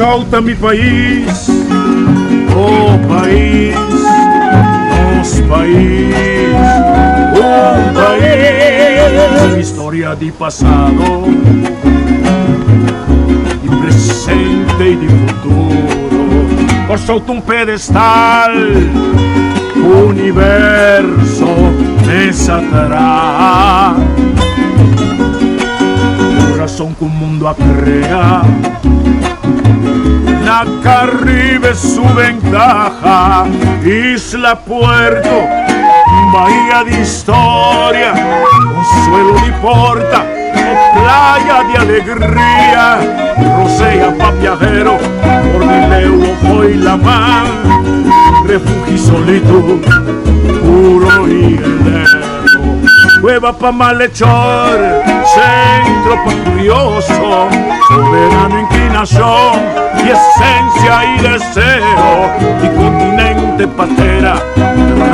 Kòrsou ta mi pais, oh pais, nos pais, un pais. Historia di pasado, di presente i di futuro. Kòrsou ta un pedestal, universo mes a traha. Kurason ku mundu a krea. Na Caribe su ventaha, isla puerto, bahia di historia, consuelo di porta, o playa di alegria, rosea pa viajero, por di leu ojo y la mar, refugio y solitud, puro y eterno. Cueva pa malhechor, centro pa curioso, soberano inclinación y esencia y deseo, y continente patera,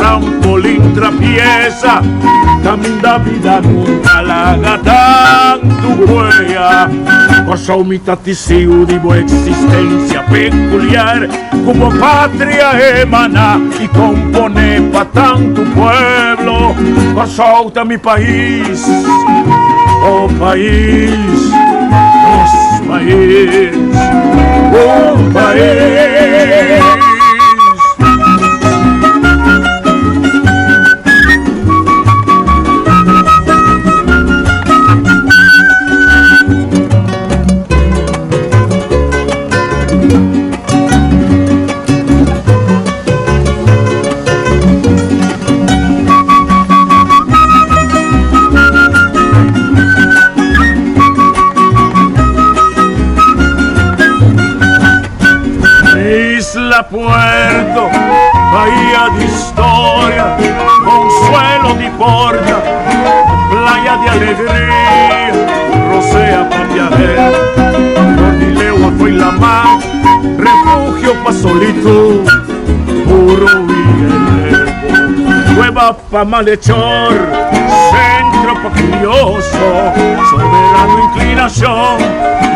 trampolín trapieza, caminda vida nunca laga tantu huella. Kòrsou mi ta tisiu di bo existencia peculiar. Ku bo patria emaná i komponé pa tantu pueblo. Kòrsou ta mi pais, oh pais, nos pais, un pais. Isla Puerto, bahía de historia, consuelo di porta, playa de alegría, rosea pa viajero, Gordilewa foi la mar, refugio pa solitud, puro y elevo, cueva pa malhechor, centro pa curioso, soberano inclinación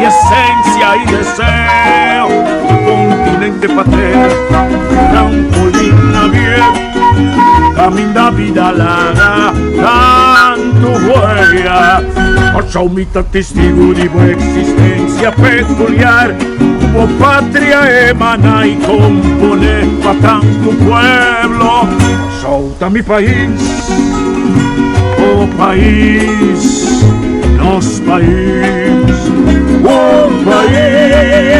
y esencia y deseo, continente patera, trampolín abierto, caminda vida laga, tantu huella. Kòrsou mi ta testigu di bo existencia peculiar, ku bo patria emana y compone pa tantu pueblo. Kòrsou ta mi pais, oh pais, nos pais, un pais.